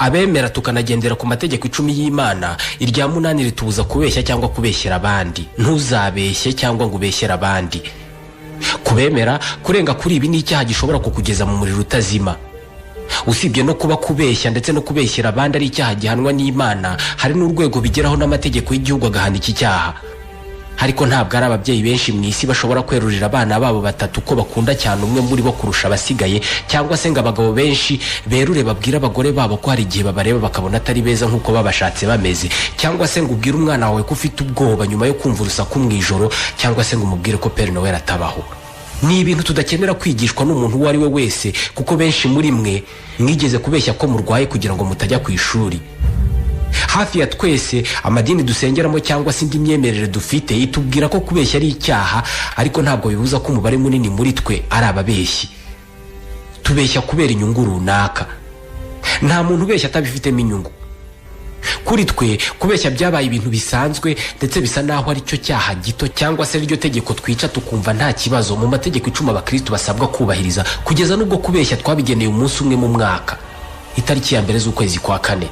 Abemera tukanagendera ku mategeko 10 y'Imana, irya 8 ritubuza kubeshya cyangwa kubeshyera abandi. Ntuzabeshye cyangwa ngo ubeshyere abandi. Kubemera kurenga kuri ibi ni icyaha gishobora kukugeza mu muriro utazima. Usibye no kuba kubeshya ndetse no kubeshyera abandi ari icyaha gihanwa n'Imana, hari n'urwego bigeraho n'amategeko y'igihugu agahana iki cyaha. Ariko ntabwo ari ababyeyi benshi mu isi bashobora kwerurira abana babo batatu ko bakunda cyane umwe muri bo kurusha abasigaye, cyangwa se ngo abagabo benshi berure babwire abagore babo ko hari igihe babareba bakabona atari beza nk'uko babashatse bameze, cyangwa se ngo ubwire umwana wawe ko ufite ubwoba nyuma yo kumva urusaku mu ijoro, cyangwa se ngo umubwire ko Père Noël atabaho. Ni ibintu tudakenera kwigishwa n'umuntu uwo ari we wese, kuko benshi muri mwe mwigeze kubeshya ko murwaye kugira ngo mutajya ku ishuri. Hafi ya twese amadini dusengeramo cyangwa se indi myemerere dufite itubwira ko kubeshya ari icyaha, ariko ntabwo bibuza ko umubare munini muri twe ari ababeshyi. Tubeshya kubera inyungu runaka. Nta muntu ubeshya atabifitemo inyungu. Kuri twe kubeshya byabaye ibintu bisanzwe, ndetse bisa naho ari cyo cyaha gito cyangwa se ryo tegeko twica tukumva nta kibazo mu mategeko 10 abakristu basabwa kubahiriza, kugeza n'ubwo kubeshya twabigeneye umunsi umwe mu mwaka, itariki ya 1 z'ukwezi kwa 4.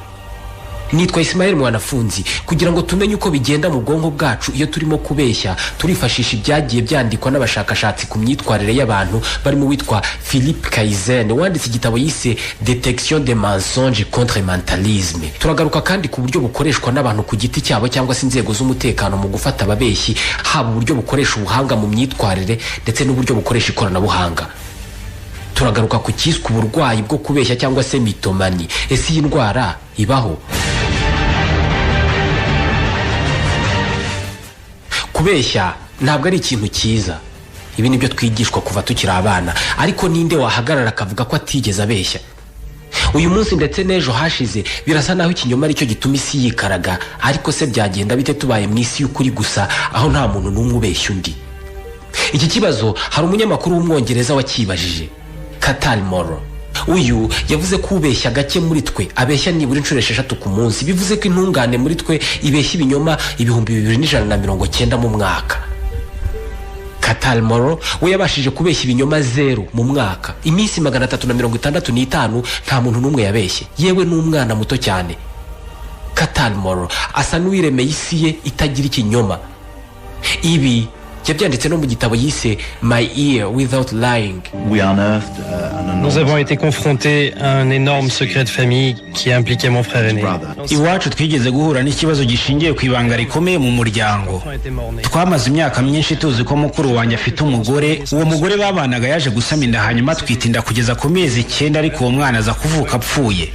Nitwa Ismael Mwanafunzi. Kugira ngo tumenye uko bigenda mu bwonko bwacu iyo turimo kubeshya, turifashisha ibyagiye byandikwa n'abashakashatsi ku myitwarire y'abantu, barimo uwitwa Philippe Kaizen wanditse igitabo yise Détection des mensonges contre mentalisme. Turagaruka kandi ku buryo bukoreshwa n'abantu ku giti cyabo cyangwa se inzego z'umutekano mu gufata ababeshyi, haba uburyo bukoresha ubuhanga mu myitwarire ndetse n'uburyo bukoresha ikoranabuhanga. Turagaruka ku cyiswe uburwayi bwo kubeshya cyangwa se mythomanie. Ese iyi ndwara ibaho? Kubeshya ntabwo ari ikintu cyiza. Ibi nibyo twigishwa kuva tukiri abana, ariko ninde wahagarara akavuga ko atigeze abeshya uyu munsi ndetse n'ejo hashize? Birasa naho ikinyoma aricyo gituma isi yikaraga. Ariko se byagenda bite tubaye mu isi y'ukuri gusa, aho nta muntu n'umwe ubeshya undi? Iki kibazo hari umunyamakuru w'Umwongereza wakibajije, Katal Moro. Uyu yavuze ko ubeshya gake muri twe abeshya nibura inshuro 6 ku munsi, bivuze ko intungane muri twe ibeshya ibinyoma 2190 mu mwaka. Katal Moro we yabashije kubeshya ibinyoma 0 mu mwaka, iminsi 365 nta muntu n'umwe yabeshye, yewe n'umwana muto cyane. Katal Moro asa n'uwiremeye isi ye itagira ikinyoma. Ibi yabyanditse no mu gitabo yise My Year Without Lying. Nous avons été confrontés à un énorme secret de famille qui impliquait mon frère aîné. Iwacu twigeze guhura n'ikibazo gishingiye ku ibanga rikomeye mu muryango. Twamaze imyaka myinshi tuzi ko mukuru wanjye afite umugore. Uwo mugore babanaga yaje gusama inda, hanyuma twitinda kugeza ku mezi 9, ariko uwo mwana aza kuvuka apfuye.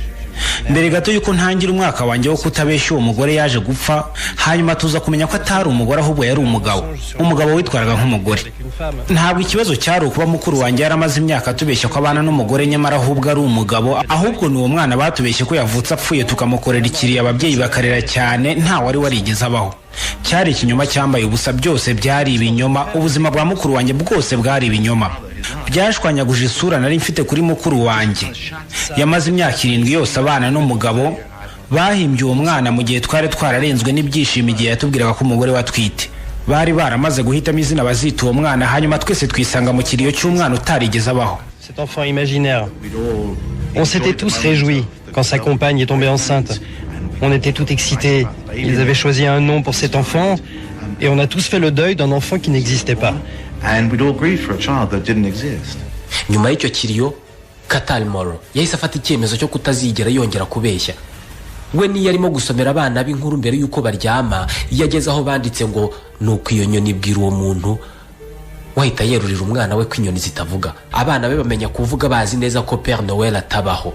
Mbere gato y'uko ntangira umwaka wanjye wo kutabeshya, uwo mugore yaje gupfa, hanyuma tuza kumenya ko atari umugore ahubwo yari umugabo, umugabo witwaraga nk'umugore. Ntabwo ikibazo cyari ukuba mukuru wanjye yaramaze imyaka atubeshya ko abana n'umugore nyamara ahubwo ari umugabo, ahubwo ni uwo mwana batubeshye ko yavutse apfuye, tukamukorera ikiriyo, ababyeyi bakarira cyane. Nta wari warigeze abaho. Cyari ikinyoma cyambaye ubusa. Byose byari ibinyoma. Ubuzima bwa mukuru wanjye bwose bwari ibinyoma. Byashwanyaguje isura nari mfite kuri mukuru wanjye. Yamaze imyaka 7 yose abana n'umugabo bahimbye uwo mwana, mu gihe twari twararenzwe n'ibyishimo igihe yatubwiraga ko umugore we atwite. Bari baramaze guhitamo izina bazita uwo mwana, hanyuma twese twisanga mu kiriyo cy'umwana utarigeze abaho. Cet enfant imaginaire. On s'était tous réjouis quand sa compagne est tombée enceinte. On était tout excités. Ils avaient choisi un nom pour cet enfant et on a tous fait le deuil d'un enfant qui n'existait pas. And we'd all grieved for a child that didn't exist. Nyuma y'icyo kiriyo, Katal Moro yahise afata icyemezo cyo kutazigera yongera kubeshya. We niyo arimo gusomera abana b'inkuru mbere y'uko baryama, iyo ageze aho banditse ngo "Nuko iyo nyoni ibwira uwo muntu", wahita yerurira umwana we ko inyoni zitavuga. Abana be bamenya kuvuga bazi neza ko Père Noël atabaho.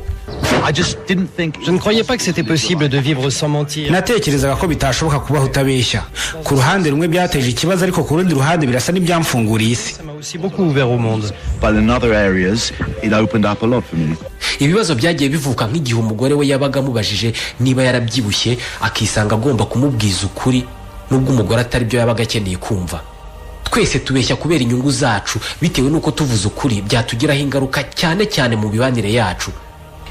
I just didn't think Je ne croyais pas que c'était possible de vivre sans mentir. Natekerezaga ko bitashoboka kubaho utabeshya. Ku ruhande rumwe byateje ikibazo, ariko ku rundi ruhande birasa n'ibyamfunguriye isi. Ça m'a aussi beaucoup ouvert au monde. But in other areas, it opened up a lot for me. Ibibazo byagiye bivuka nk'igihe umugore we yabaga amubajije niba yarabyibushye, akisanga agomba kumubwiza ukuri nubwo umugore atari byo yabaga akeneye kumva. Twese tubeshya kubera inyungu zacu, bitewe n'uko tuvuze ukuri byatugiraho ingaruka, cyane cyane mu mibanire yacu.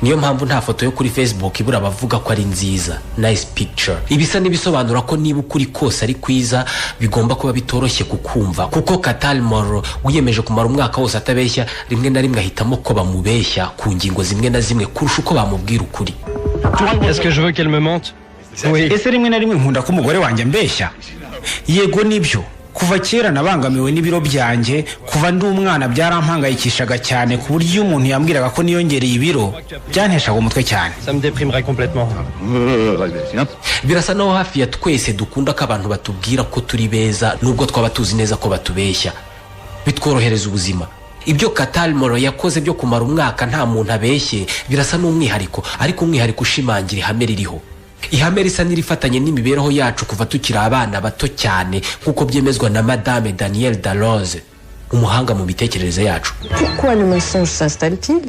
Niyo mpamvu nta foto yo kuri Facebook ibura abavuga ko ari nziza, nice picture. Ibisa n'ibisobanura ko niba ukuri kose ari kwiza, bigomba kuba bitoroshye kukumva, kuko Katal Moro wiyemeje kumara umwaka wose atabeshya, rimwe na rimwe ahitamo ko bamubeshya ku ngingo zimwe na zimwe kurusha uko bamubwira ukuri. Est-ce que je veux qu'elle me mente? Oui. Ese rimwe na rimwe nkunda ko umugore wanjye ambeshya? Yego, nibyo. Kuva kera nabangamiwe n'ibiro byanjye. Kuva ndi umwana byarampangayikishaga cyane, ku buryo iyo umuntu yambwiraga ko niyongereye ibiro byanteshaga umutwe cyane. Ça me déprimerait complètement. Like this, yeah? Birasa naho hafi ya twese dukunda ko abantu batubwira ko turi beza, nubwo twaba tuzi neza ko batubeshya. Bitworohereza ubuzima. Ibyo Katal Moro yakoze byo kumara umwaka nta muntu abeshye birasa n'umwihariko, ariko umwihariko ushimangira ihame ririho, ihame risa n'irifatanye n'imibereho yacu kuva tukiri abana bato cyane, nk'uko byemezwa na Madame Danielle Darroze, umuhanga mu mitekerereze yacu. Pourquoi le mensonge s'installe-t-il?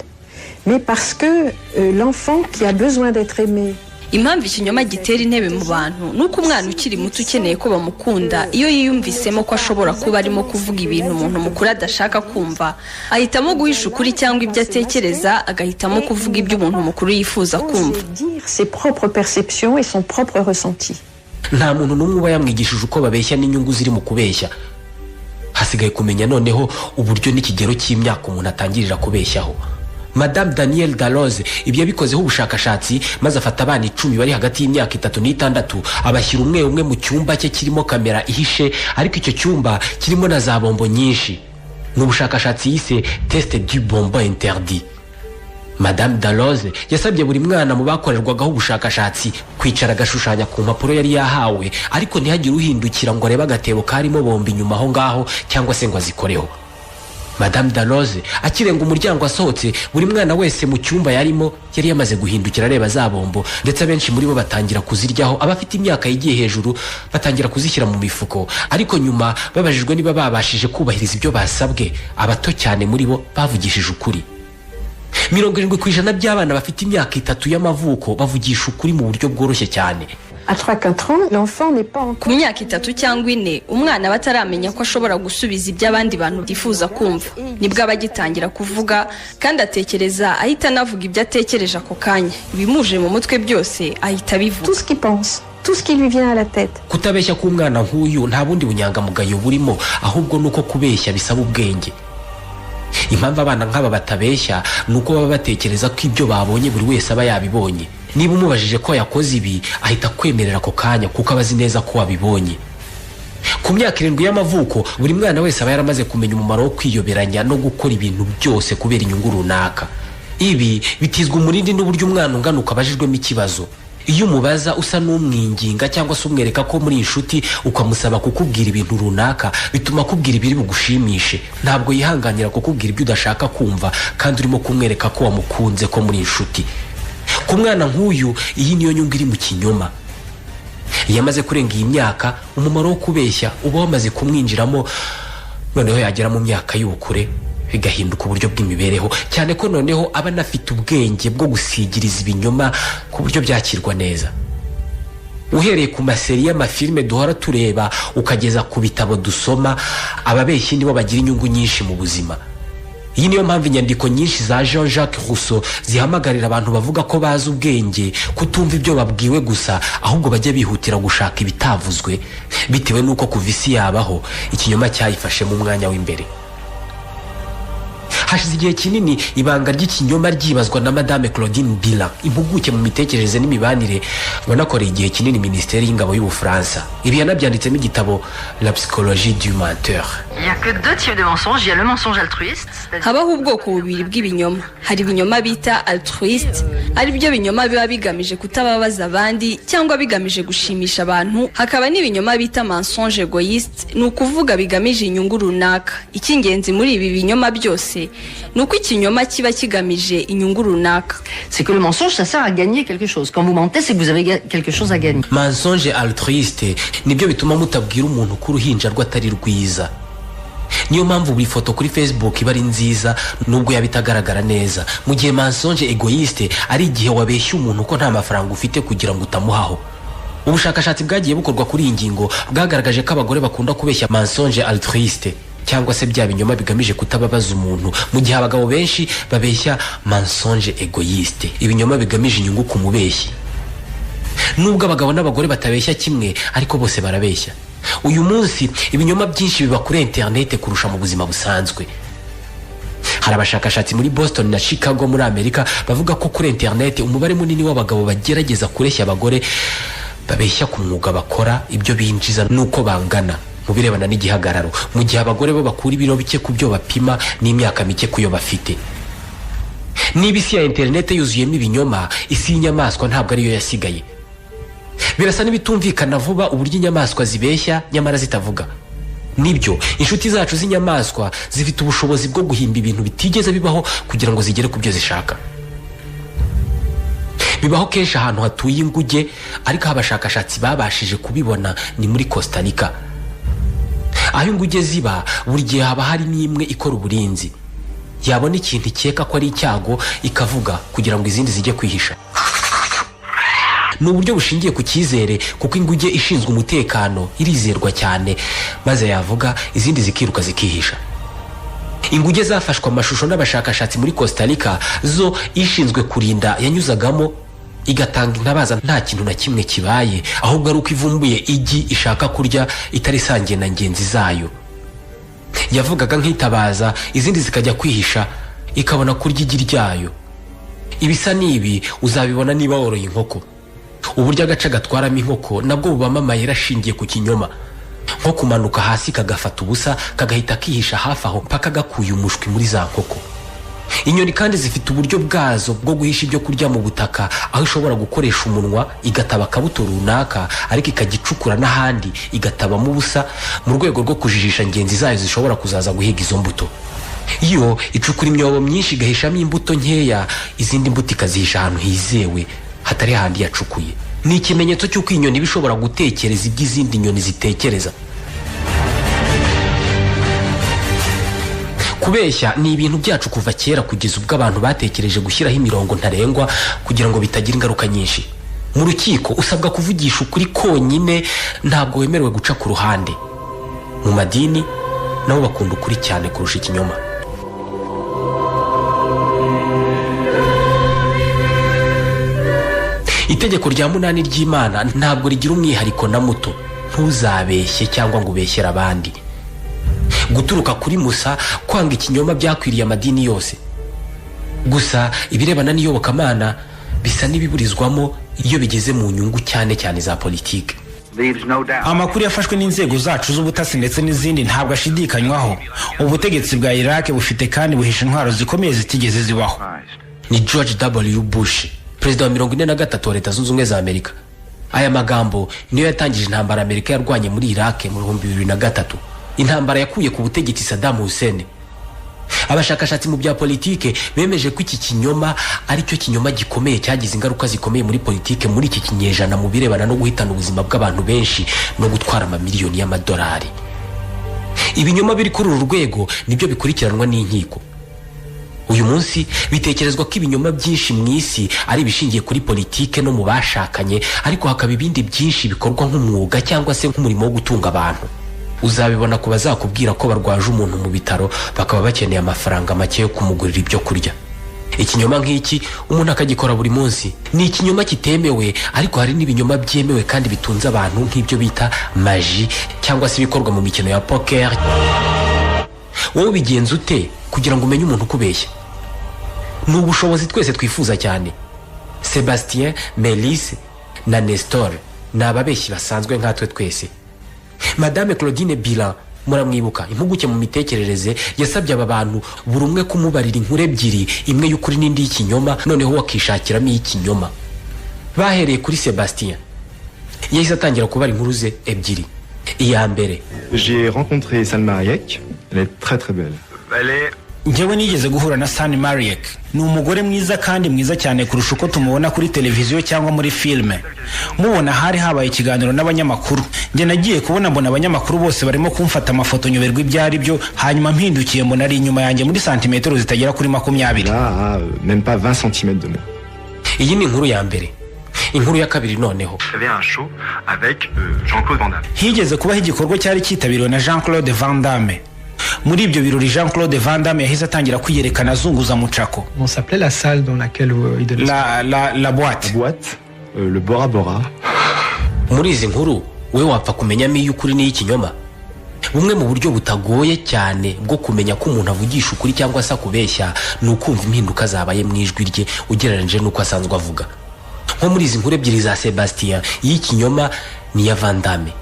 Mais parce que l'enfant qui a besoin d'être aimé, Impamvu ikinyoma gitera intebe mu bantu ni uko umwana ukiri muto ukeneye ko bamukunda, iyo yiyumvisemo ko ashobora kuba arimo kuvuga ibintu umuntu mukuru adashaka kumva, ahitamo guhisha ukuri cyangwa ibyo atekereza, agahitamo kuvuga ibyo umuntu mukuru yifuza kumva. ose dire ses propres perceptions et son propre ressenti. Nta muntu n'umwe uba yamwigishije uko babeshya n'inyungu ziri mu kubeshya. Hasigaye kumenya noneho uburyo n'ikigero cy'imyaka umuntu atangirira kubeshyaho. Madame Danielle Darroze ibyo yabikozeho ubushakashatsi, maze afata abana 10 bari hagati y'imyaka 3 n'itandatu, abashyira umwe umwe mu cyumba cye kirimo kamera ihishe, ariko icyo cyumba kirimo na za bombo nyinshi. Ni ubushakashatsi yise "test du bonbon interdit". Madame Darroze yasabye buri mwana mu bakorerwagaho ubushakashatsi kwicara agashushanya ku mpapuro yari yahawe, ariko ntihagire uhindukira ngo arebe agatebo karimo bombo inyuma aho ngaho cyangwa se ngo azikoreho. Madame Darroze akirenga umuryango asohotse, buri mwana wese mu cyumba yarimo yari yamaze guhindukira areba za bombo, ndetse abenshi muri bo batangira kuziryaho. Abafite imyaka yigiye hejuru batangira kuzishyira mu mifuko. Ariko nyuma babajijwe niba babashije kubahiriza ibyo basabwe, abato cyane muri bo bavugishije ukuri. 70% by'abana bafite imyaka 3 y'amavuko bavugisha ukuri mu buryo bworoshye cyane. À 3-4 ans, l'enfant n'est pas encore Ku myaka 3 cyangwa 4, umwana aba ataramenya ko ashobora gusubiza ibyo abandi bantu bifuza kumva. Nibwo aba agitangira kuvuga, kandi atekereza ahita anavuga ibyo atekereje ako kanya. Ibimuje mu mutwe byose ahita abivuga. tout ce qu'il pense, tout ce qui lui vient à la tête. Kutabeshya k'umwana nk'uyu nta bundi bunyangamugayo burimo, ahubwo ni uko kubeshya bisaba ubwenge. Impamvu abana nk'aba batabeshya ni uko baba batekereza ko ibyo babonye buri wese aba yabibonye. Niba umubajije ko yakoze ibi, ahita akwemerera ako kanya, kuko aba azi neza ko wabibonye. Ku myaka 7 y'amavuko, buri mwana wese aba yaramaze kumenya umumaro wo kwiyoberanya no gukora ibintu byose kubera inyungu runaka. Ibi bitizwa umurindi n'uburyo umwana ungana ukabajijwemo ikibazo. Iyo umubaza usa n'umwinginga cyangwa se umwereka ko muri inshuti, ukamusaba kukubwira ibintu runaka, bituma akubwira ibiri bugushimishe. Ntabwo yihanganira kukubwira ibyo udashaka kumva kandi urimo kumwereka ko wamukunze, ko muri inshuti. Ku mwana nk'uyu, iyi niyo nyungu iri mu kinyoma. Iyo amaze kurenga iyi myaka, umumaro wo kubeshya uba wamaze kumwinjiramo. Noneho yagera mu myaka y'ubukure bigahinduka uburyo bw'imibereho, cyane ko noneho aba anafite ubwenge bwo gusigiriza ibinyoma ku buryo byakirwa neza. Uhereye ku ma séries y'amafilime duhora tureba, ukageza ku bitabo dusoma, ababeshyi nibo bagira inyungu nyinshi mu buzima. Iyi niyo mpamvu inyandiko nyinshi za Jean Jacques Rousseau zihamagarira abantu bavuga ko bazi ubwenge kutumva ibyo babwiwe gusa, ahubwo bajye bihutira gushaka ibitavuzwe, bitewe n'uko kuva isi yabaho ikinyoma cyayifashe mu mwanya w'imbere. Hashize igihe kinini ibanga ry'ikinyoma ryibazwa na Madame Claudine Bilan, impuguke mu mitekerereze n'imibanire, wanakoreye igihe kinini Minisiteri y'Ingabo y'Ubufaransa. Ibi yanabyanditsemo igitabo "La psychologie du menteur". Il n'y a que deux types de mensonges. Il y a le mensonge altruiste, c'est-à-dire Habaho ubwoko bubiri bw'ibinyoma. Hari ibinyoma bita altruiste, ari byo binyoma biba bigamije kutababaza abandi cyangwa bigamije gushimisha abantu. Hakaba n'ibinyoma bita mensonge égoïste, ni ukuvuga bigamije inyungu runaka. Icy'ingenzi muri ibi binyoma byose ni uko ikinyoma kiba kigamije inyungu runaka. C'est que le mensonge, ça sert à gagner quelque chose. Quand vous mentez, c'est que vous avez quelque chose à gagner. Mensonge altruiste nibyo bituma mutabwira umuntu ko uruhinja rwe atari rwiza. Niyo mpamvu buri foto kuri Facebook iba ari nziza nubwo yaba itagaragara neza, mu gihe mensonge égoïste ari igihe wabeshya umuntu ko nta mafaranga ufite kugira ngo utamuhaho. Ubushakashatsi bwagiye bukorwa kuri iyi ngingo bwagaragaje ko abagore bakunda kubeshya mensonge altruiste, cyangwa se bya binyoma bigamije kutababaza umuntu, mu gihe abagabo benshi babeshya mensonge égoïste, ibinyoma bigamije inyungu ku mubeshyi. Nubwo abagabo n'abagore batabeshya kimwe, ariko bose barabeshya. Uyu munsi ibinyoma byinshi biba kuri interinete kurusha mu buzima busanzwe. Hari Hari abashakashatsi muri Boston na Chicago muri Amerika bavuga ko kuri interineti umubare munini w'abagabo bagerageza kureshya abagore babeshya ku mwuga bakora, ibyo binjiza n'uko bangana mu birebana n'igihagararo, mu gihe abagore bo bakura ibiro bike ku byo bapima n'imyaka mike ku yo bafite. Niba isi ya interineti yuzuyemo ibinyoma, isi y'inyamaswa ntabwo ariyo yasigaye. Birasa n'ibitumvikana vuba uburyo inyamaswa zibeshya nyamara zitavuga. Nibyo, inshuti zacu z'inyamaswa zifite ubushobozi bwo guhimba ibintu bitigeze bibaho kugira ngo zigere ku byo zishaka. Bibaho kenshi ahantu hatuye inguge, ariko aho abashakashatsi babashije kubibona ni muri Costa Rica. Aho inguge ziba, buri gihe haba harimo imwe ikora uburinzi. Yabona ikintu ikeka ko ari icyago, ikavuga kugira ngo izindi zijye kwihisha. Ni uburyo bushingiye ku cyizere, kuko inguge ishinzwe umutekano irizerwa cyane, maze yavuga izindi zikiruka zikihisha. Inguge zafashwe amashusho n'abashakashatsi muri Costa Rica, zo ishinzwe kurinda yanyuzagamo igatanga intabaza nta kintu na kimwe kibaye, ahubwo ari uko ivumbuye igi ishaka kurya itarisangiye na ngenzi zayo. Yavugaga nk'itabaza, izindi zikajya kwihisha, ikabona kurya igi ryayo. Ibisa n'ibi uzabibona niba woroye inkoko. Uburyo agace gatwaramo inkoko nabwo bubamo amayeri ashingiye ku kinyoma, nko kumanuka hasi kagafata ubusa kagahita kihisha hafi aho mpaka gakuye umushwi muri za nkoko. Inyoni kandi zifite uburyo bwazo bwo guhisha ibyo kurya mu butaka, aho ishobora gukoresha umunwa igataba akabuto runaka, ariko ikagicukura n'ahandi igatabamo ubusa mu rwego rwo kujijisha ngenzi zayo zishobora kuzaza guhiga izo mbuto. Iyo icukura imyobo myinshi igahishamo imbuto nkeya, izindi mbuto ikazihisha ahantu hizewe hatari handi yacukuye. Ni ikimenyetso cy'uko inyoni iba ishobora gutekereza iby'izindi nyoni zitekereza. Kubeshya ni ibintu byacu kuva kera, kugeza ubwo abantu batekereje gushyiraho imirongo ntarengwa kugira ngo bitagira ingaruka nyinshi. Mu rukiko usabwa kuvugisha ukuri konyine, ntabwo wemerewe guca ku ruhande. Mu madini nabo bakunda ukuri cyane kurusha ikinyoma. Itegeko rya munani ry'Imana ntabwo rigira umwihariko na muto: ntuzabeshye cyangwa ngo ubeshyere abandi. Guturuka kuri Musa, kwanga ikinyoma byakwiriye amadini yose. Gusa ibirebana n'iyobokamana bisa n'ibiburizwamo iyo bigeze mu nyungu, cyane cyane za politiki. Amakuru yafashwe n'inzego zacu z'ubutasi ndetse n'izindi ntabwo ashidikanywaho. Ubutegetsi bwa Iraq bufite kandi buhisha intwaro zikomeye zitigeze zibaho. Ni George W Bush, perezida wa 43 wa Leta Zunze Ubumwe za Amerika. Aya magambo niyo yatangije intambara Amerika yarwanye muri Iraq mu 2003, intambara yakuye ku butegetsi Saddam Hussein. Abashakashatsi mu bya politike bemeje ko iki kinyoma ari cyo kinyoma gikomeye cyagize ingaruka zikomeye muri politike muri iki kinyejana, mu birebana no guhitana ubuzima bw'abantu benshi no gutwara amamiliyoni y'amadolari. Ibinyoma biri kuri uru rwego nibyo bikurikiranwa n'inkiko. Uyu munsi bitekerezwa ko ibinyoma byinshi mu isi ari ibishingiye kuri politike no mu bashakanye, ariko hakaba ibindi byinshi bikorwa nk'umwuga cyangwa se nk'umurimo wo gutunga abantu. Uzabibona ku bazakubwira ko barwaje umuntu mu bitaro bakaba bakeneye amafaranga make yo kumugurira ibyo kurya. Ikinyoma nk'iki umuntu akagikora buri munsi. Ni ikinyoma kitemewe, ariko hari n'ibinyoma byemewe kandi bitunze abantu, nk'ibyo bita maji cyangwa se ibikorwa mu mikino ya poker. Wowe ubigenza ute kugira ngo umenye umuntu ukubeshya? Ni ubushobozi twese twifuza cyane. Sebastien, Melisse na Nestor ni ababeshyi basanzwe nkatwe twese. Madame Claudine Bilan, muramwibuka, impuguke mu mitekerereze, yasabye aba bantu buri umwe kumubarira inkuru ebyiri, imwe y'ukuri n'indi y'ikinyoma, noneho wakishakiramo iy'ikinyoma. Bahereye kuri Sebastien, yahise atangira kubara inkuru ze ebyiri. Iya mbere: J'ai rencontré Salma Hayek, elle est très très belle. Njyewe nigeze guhura na Salma Hayek. Ni umugore mwiza kandi mwiza cyane kurusha uko tumubona kuri televiziyo cyangwa muri filme. Mubona hari habaye ikiganiro n'abanyamakuru. Njye nagiye kubona mbona abanyamakuru bose barimo kumfata amafoto, nyoberwa ibyo ari byo, hanyuma mpindukiye mbona ari inyuma yanjye muri santimetero zitagera kuri 20. Là, même pas 20 cm de moi. Iyi ni inkuru ya mbere. Inkuru ya kabiri noneho: Higeze kubaho igikorwa cyari cyitabiriwe na Jean-Claude Van Damme. Muri ibyo birori Jean Claude Van Damme yahise atangira kwiyerekana azunguza mucako. On s'appelait la salle dans laquelle il donnait la boîte. La boîte, le Bora Bora. Muri izi nkuru we wapfa kumenyamo iy'ukuri n'iy'ikinyoma. Bumwe mu buryo butagoye cyane bwo kumenya ko umuntu avugisha ukuri cyangwa se akubeshya ni ukumva impinduka zabaye mu ijwi rye ugereranyije n'uko asanzwe avuga. Nko muri izi nkuru ebyiri za Sebastien, iy'ikinyoma ni iya Van Damme.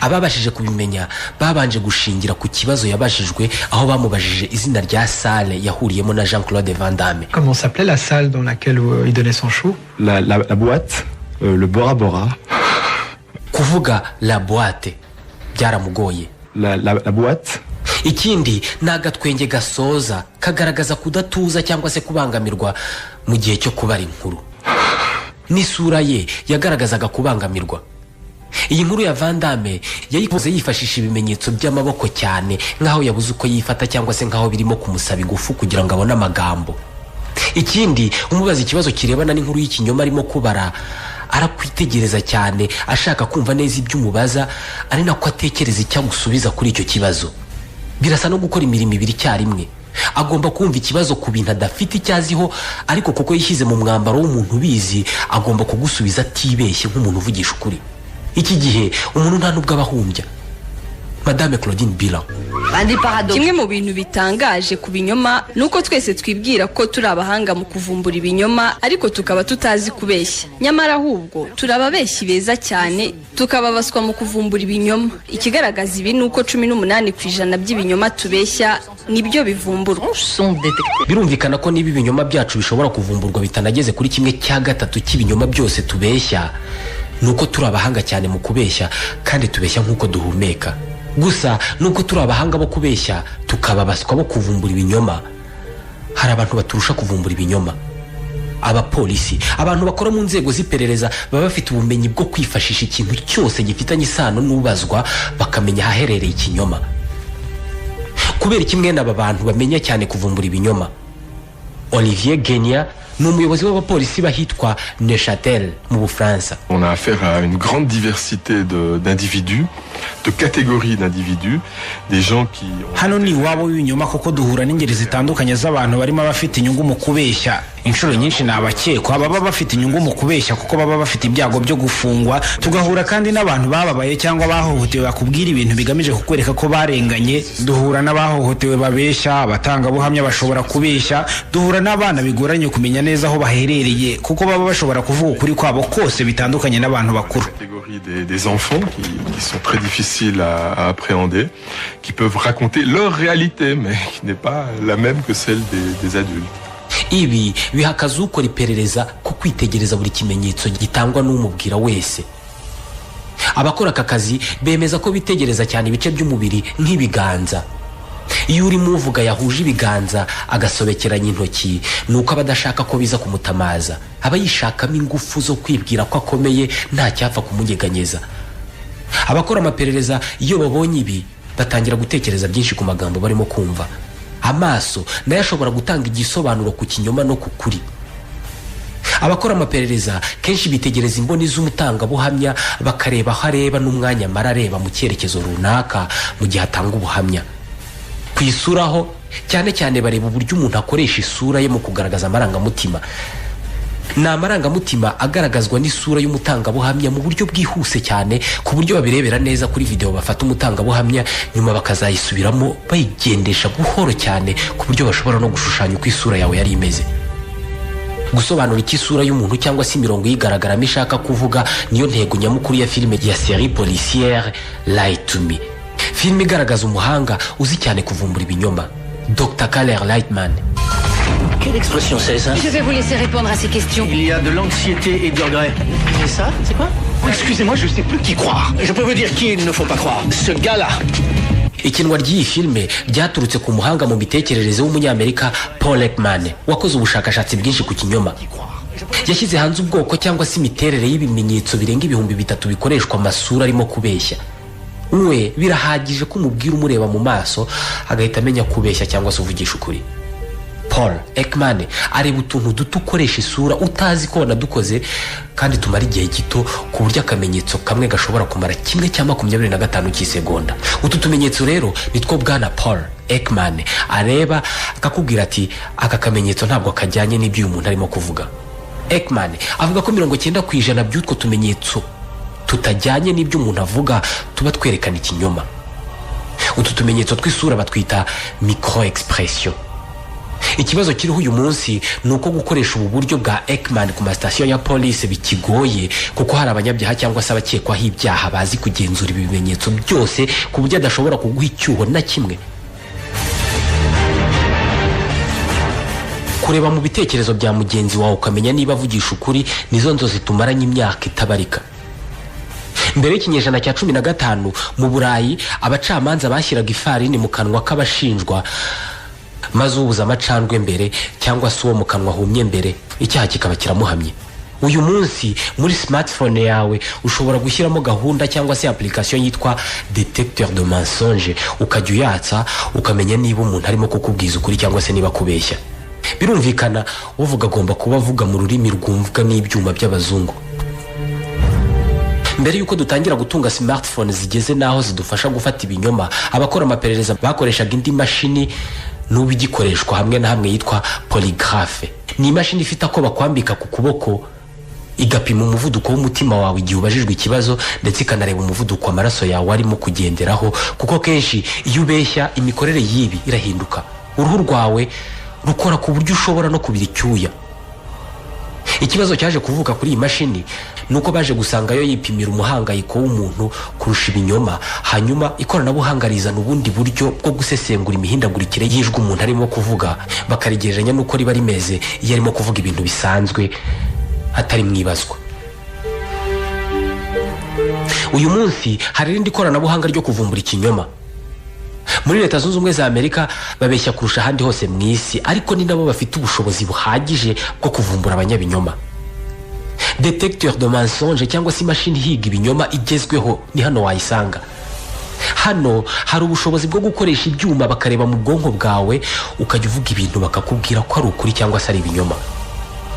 Ababashije kubimenya babanje gushingira ku kibazo yabajijwe, aho bamubajije izina rya salle yahuriyemo na Jean Claude Van Damme. Comment s'appelait la salle dans laquelle il donnait son show? La boîte, le Bora Bora. Kuvuga "la boîte" byaramugoye. La boîte. Ikindi ni agatwenge gasoza kagaragaza kudatuza cyangwa se kubangamirwa mu gihe cyo kubara inkuru, n'isura ye yagaragazaga kubangamirwa. Iyi nkuru ya Van Damme yayikoze yifashisha ibimenyetso by'amaboko cyane, nk'aho yabuze uko yifata cyangwa se nk'aho birimo kumusaba ingufu kugira ngo abone amagambo. Ikindi, umubaza ikibazo kirebana n'inkuru y'ikinyoma arimo kubara, arakwitegereza cyane ashaka kumva neza ibyo umubaza, ari nako atekereza icyo agusubiza kuri icyo kibazo. Birasa no gukora imirimo ibiri icyarimwe: agomba kumva ikibazo ku bintu adafite icyo aziho, ariko kuko yishyize mu mwambaro w'umuntu ubizi, agomba kugusubiza atibeshye nk'umuntu uvugisha ukuri. Iki gihe umuntu nta nubwo aba ahumbya. Madame Claudine Bilan. Un des paradoxes. Kimwe mu bintu bitangaje ku binyoma ni uko twese twibwira ko turi abahanga mu kuvumbura ibinyoma, ariko tukaba tutazi kubeshya. Nyamara ahubwo turi ababeshyi beza cyane, tukababaswa mu kuvumbura ibinyoma. Ikigaragaza ibi ni uko 18% by'ibinyoma tubeshya nibyo bivumburwa. Sont détectés. Birumvikana ko niba ibinyoma byacu bishobora kuvumburwa bitanageze kuri 1/3 cy'ibinyoma byose tubeshya, ni uko turi abahanga cyane mu kubeshya, kandi tubeshya nk'uko duhumeka. Gusa nubwo turi abahanga bo kubeshya, tukaba abaswa bo kuvumbura ibinyoma, hari abantu baturusha kuvumbura ibinyoma: abapolisi. Abantu bakora mu nzego z'iperereza baba bafite ubumenyi bwo kwifashisha ikintu cyose gifitanye isano n'ubazwa, bakamenya ahaherereye ikinyoma. Kubera iki mwene aba bantu bamenya cyane kuvumbura ibinyoma? Olivier Genia ni umuyobozi w'abapolisi bahitwa Neuchâtel mu Bufaransa. On a affaire à une grande diversité d'individus, de catégories d'individus, des gens qui ont Hano ni iwabo w'ibinyoma, kuko duhura n'ingeri zitandukanye z'abantu barimo abafite inyungu mu kubeshya. Inshuro nyinshi ni abakekwa baba bafite inyungu mu kubeshya, kuko baba bafite ibyago byo gufungwa. Tugahura kandi n'abantu bababaye cyangwa bahohotewe, bakubwira ibintu bigamije kukwereka ko barenganye. Duhura n'abahohotewe babeshya, abatangabuhamya bashobora kubeshya. Duhura n'abana bigoranye kumenya neza aho baherereye, kuko baba bashobora kuvuga ukuri kwabo kose, bitandukanye n'abantu bakuru. Catégorie des enfants qui sont très difficiles à appréhender, qui peuvent raconter leur réalité, mais qui n'est pas la même que celle des adultes. Ibi biha akazi ukora iperereza ko kwitegereza buri kimenyetso gitangwa n'umubwira wese. Abakora aka kazi bemeza ko bitegereza cyane ibice by'umubiri nk'ibiganza. Iyo urimo uvuga yahuje ibiganza, agasobekeranya intoki, ni uko aba adashaka ko biza kumutamaza, aba yishakamo ingufu zo kwibwira ko akomeye, nta cyapfa kumunyeganyeza. Abakora amaperereza iyo babonye ibi, batangira gutekereza byinshi ku magambo barimo kumva. Amaso nayo ashobora gutanga igisobanuro ku kinyoma no ku kuri. Abakora amaperereza kenshi bitegereza imboni z'umutangabuhamya, bakareba aho areba n'umwanya amara areba mu cyerekezo runaka mu gihe atanga ubuhamya. Ku isura ho, cyane cyane bareba uburyo umuntu akoresha isura ye mu kugaragaza amarangamutima. Ni amarangamutima agaragazwa n'isura y'umutangabuhamya mu buryo bwihuse cyane, ku buryo babirebera neza kuri videwo bafata umutangabuhamya, nyuma bakazayisubiramo bayigendesha buhoro cyane, ku buryo bashobora no gushushanya uko isura yawe yari imeze. Gusobanura icyo isura y'umuntu cyangwa se imirongo iyigaragaramo ishaka kuvuga niyo ntego nyamukuru ya filime ya série policière Lie to Me, filime igaragaza umuhanga uzi cyane kuvumbura ibinyoma, Dr Karel Lightman. Quelle expression c'est, ça? Je vais vous laisser répondre à ces questions. Il y a de l'anxiété et du regret. Et ça, c'est quoi? Excusez-moi, je sais plus qui croire. Je peux vous dire qui il ne faut pas croire. Ce gars-là. Ikinwa ry'iyi filime ryaturutse ku muhanga mu mitekerereze w'Umunyamerika Paul Ekman, wakoze ubushakashatsi bwinshi ku kinyoma. Yashyize hanze ubwoko cyangwa se imiterere y'ibimenyetso birenga 3000 bikoreshwa amasura arimo kubeshya. We birahagije ko umubwira umureba mu maso, agahita amenya kubeshya cyangwa se uvugisha ukuri. Paul Ekman areba utuntu duto ukoresha isura utazi ko wanadukoze, kandi tumara igihe gito, ku buryo akamenyetso kamwe gashobora kumara 1/25 cy'isegonda. Utu tumenyetso rero nitwo bwana Paul Ekman areba, akakubwira ati: "Aka kamenyetso ntabwo kajyanye n'ibyo uyu muntu arimo kuvuga." Ekman avuga ko 90% by'utwo tumenyetso tutajyanye n'ibyo umuntu avuga tuba twerekana ikinyoma. Utu tumenyetso tw'isura batwita micro expression. Ikibazo kiriho uyu munsi ni uko gukoresha ubu buryo bwa Ekman ku masitasiyo ya polisi bikigoye, kuko hari abanyabyaha cyangwa se abakekwaho ibyaha bazi kugenzura ibi bimenyetso byose ku buryo adashobora kuguha icyuho na kimwe. Kureba mu bitekerezo bya mugenzi wawe ukamenya niba avugisha ukuri nizo nzozi tumaranye imyaka itabarika. Mbere y'ikinyejana cya 15 mu Burayi, abacamanza bashyiraga ifarini mu kanwa k'abashinjwa, maze ubuza amacandwe mbere cyangwa se uwo mu kanwa humye mbere, icyaha kikaba kiramuhamye. Uyu munsi muri smartphone yawe ushobora gushyiramo gahunda cyangwa se application yitwa detecteur de mensonge, ukajya uyatsa ukamenya niba umuntu arimo kukubwiza ukuri cyangwa se niba akubeshya. Birumvikana uvuga agomba kuba avuga mu rurimi rwumvwa n'ibyuma by'abazungu. Mbere yuko dutangira gutunga smartphone zigeze naho zidufasha gufata ibinyoma, abakora amaperereza bakoreshaga indi mashini n'ubu igikoreshwa hamwe na hamwe yitwa polygraphe. Ni imashini ifite ako bakwambika ku kuboko, igapima umuvuduko w'umutima wawe igihe ubajijwe ikibazo, ndetse ikanareba umuvuduko amaraso yawe arimo kugenderaho, kuko kenshi iyo ubeshya imikorere y'ibi irahinduka. Uruhu rwawe rukora ku buryo ushobora no kubira icyuya. Ikibazo cyaje kuvuka kuri iyi mashini ni uko baje gusanga yo yipimira umuhangayiko w'umuntu kurusha ibinyoma, hanyuma ikoranabuhanga rizana ubundi buryo bwo gusesengura imihindagurikire y'ijwi umuntu arimo kuvuga, bakarigereranya n'uko riba rimeze iyo arimo kuvuga ibintu bisanzwe atari mwibazwa. Uyu munsi hari irindi koranabuhanga ryo kuvumbura ikinyoma. Muri Leta Zunze Ubumwe za Amerika babeshya kurusha ahandi hose mu isi, ariko ni nabo bafite ubushobozi buhagije bwo kuvumbura abanyabinyoma. Detecteur de mensonge cyangwa se imashini ihiga ibinyoma igezweho ni hano wayisanga. Hano hari ubushobozi bwo gukoresha ibyuma bakareba mu bwonko bwawe, ukajya uvuga ibintu bakakubwira ko ari ukuri cyangwa se ari ibinyoma.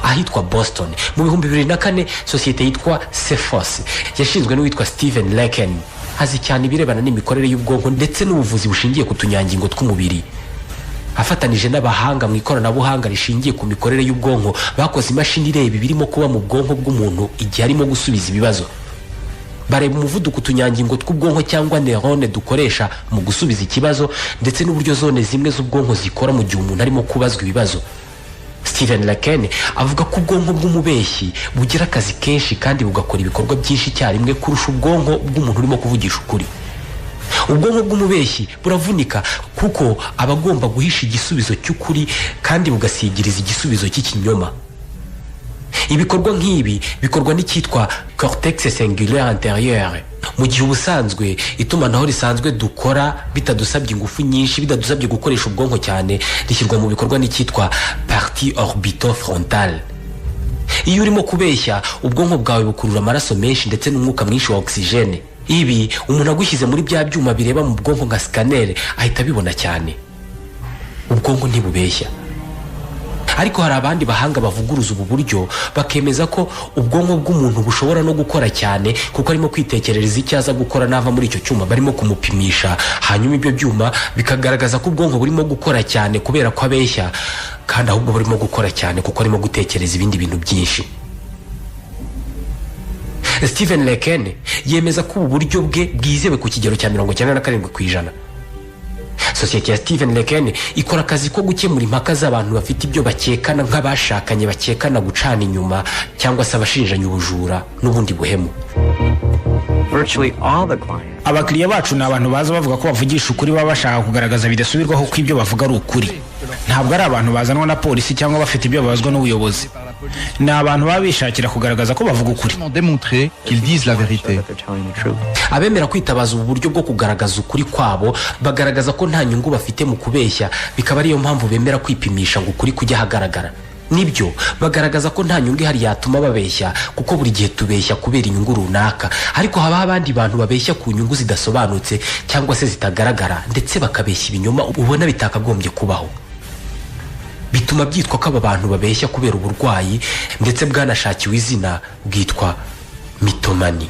Ahitwa Boston mu 2004, sosiyete yitwa Cephos yashinzwe n'uwitwa Steven Leken, azi cyane ibirebana n'imikorere y'ubwonko ndetse n'ubuvuzi bushingiye ku tunyangingo tw'umubiri. Afatanije n'abahanga mu ikoranabuhanga rishingiye ku mikorere y'ubwonko, bakoze imashini ireba ibirimo kuba mu bwonko bw'umuntu igihe arimo gusubiza ibibazo. Bareba umuvuduko utunyangingo tw'ubwonko cyangwa neurone dukoresha mu gusubiza ikibazo, ndetse n'uburyo zone zimwe z'ubwonko zikora mu gihe umuntu arimo kubazwa ibibazo. Steven Leken avuga ko ubwonko bw'umubeshyi bugira akazi kenshi kandi bugakora ibikorwa byinshi icyarimwe kurusha ubwonko bw'umuntu urimo kuvugisha ukuri. Ubwonko bw'umubeshyi buravunika kuko aba agomba guhisha igisubizo cy'ukuri kandi bugasigiriza igisubizo cy'ikinyoma. Ibikorwa nk'ibi bikorwa n'icyitwa cortex singulaire antérieure. Mu gihe ubusanzwe itumanaho risanzwe dukora bitadusabye ingufu nyinshi, bitadusabye gukoresha ubwonko cyane, rishyirwa mu bikorwa n'icyitwa partie orbitofrontale. Iyo urimo kubeshya, ubwonko bwawe bukurura amaraso menshi ndetse n'umwuka mwinshi wa oxygène. Ibi umuntu agushyize muri bya byuma bireba mu bwonko nka scanner ahita abibona cyane. Ubwonko ntibubeshya. Ariko hari abandi bahanga bavuguruza ubu buryo, bakemeza ko ubwonko bw'umuntu bushobora no gukora cyane kuko arimo kwitekerereza icyo aza gukora nava muri icyo cyuma barimo kumupimisha, hanyuma ibyo byuma bikagaragaza ko ubwonko burimo gukora cyane kubera ko abeshya, kandi ahubwo burimo gukora cyane kuko arimo gutekereza ibindi bintu byinshi. Steven Leken yemeza ko ubu buryo bwe bwizewe ku kigero cya 97%. Sosiyete ya Steven Leken ikora akazi ko gukemura impaka z'abantu bafite ibyo bakekana, nk'abashakanye bakekana gucana inyuma cyangwa se abashinjanya ubujura n'ubundi buhemu. Abakiriya bacu ni abantu baza bavuga ko bavugisha ukuri, baba bashaka kugaragaza bidasubirwaho ko ibyo bavuga ari ukuri. Ntabwo ari abantu bazanwa na polisi cyangwa bafite ibyo babazwa n'ubuyobozi. Ni abantu baba bishakira kugaragaza ko bavuga ukuri. Démontrer qu'ils disent la vérité. Abemera kwitabaza ubu buryo bwo kugaragaza ukuri kwabo bagaragaza ko nta nyungu bafite mu kubeshya, bikaba ariyo mpamvu bemera kwipimisha ngo ukuri kujya ahagaragara. Nibyo bagaragaza ko nta nyungu ihari yatuma babeshya, kuko buri gihe tubeshya kubera inyungu runaka, ariko habaho abandi bantu babeshya ku nyungu zidasobanutse cyangwa se zitagaragara, ndetse bakabeshya ibinyoma ubona bitakagombye kubaho. Bituma byitwa ko aba bantu babeshya kubera uburwayi, ndetse bwanashakiwe izina bwitwa mitomani.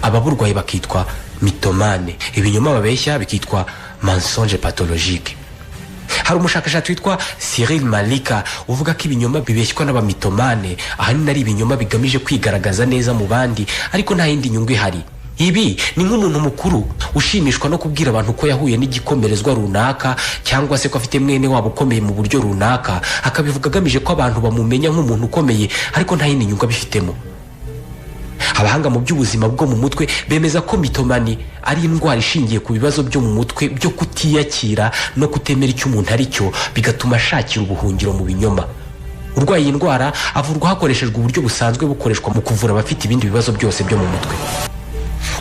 Ababurwayi bakitwa mitomane, ibinyoma babeshya bikitwa mensonge pathologique. Hari umushakashatsi witwa Cyril Malika uvuga ko ibinyoma bibeshywa n'abamitomane ahanini ari ibinyoma bigamije kwigaragaza neza mu bandi, ariko nta yindi nyungu ihari. Ibi ni nk'umuntu mukuru ushimishwa no kubwira abantu ko yahuye n'igikomerezwa runaka, cyangwa se ko afite mwene wabo ukomeye mu buryo runaka, akabivuga agamije ko abantu bamumenya nk'umuntu ukomeye, ariko nta yindi nyungu abifitemo. Abahanga mu by'ubuzima bwo mu mutwe bemeza ko mythomanie ari indwara ishingiye ku bibazo byo mu mutwe byo kutiyakira no kutemera icyo umuntu ari cyo, bigatuma ashakira ubuhungiro mu binyoma. Urwaye iyi ndwara avurwa hakoreshejwe uburyo busanzwe bukoreshwa mu kuvura abafite ibindi bibazo byose byo mu mutwe.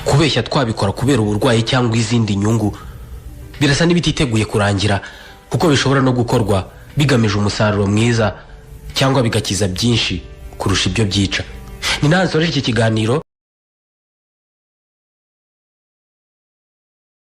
Kubeshya, twabikora kubera uburwayi cyangwa izindi nyungu, birasa n'ibititeguye kurangira, kuko bishobora no gukorwa bigamije umusaruro mwiza cyangwa bigakiza byinshi kurusha ibyo byica. Ni nawe nsoreje iki kiganiro.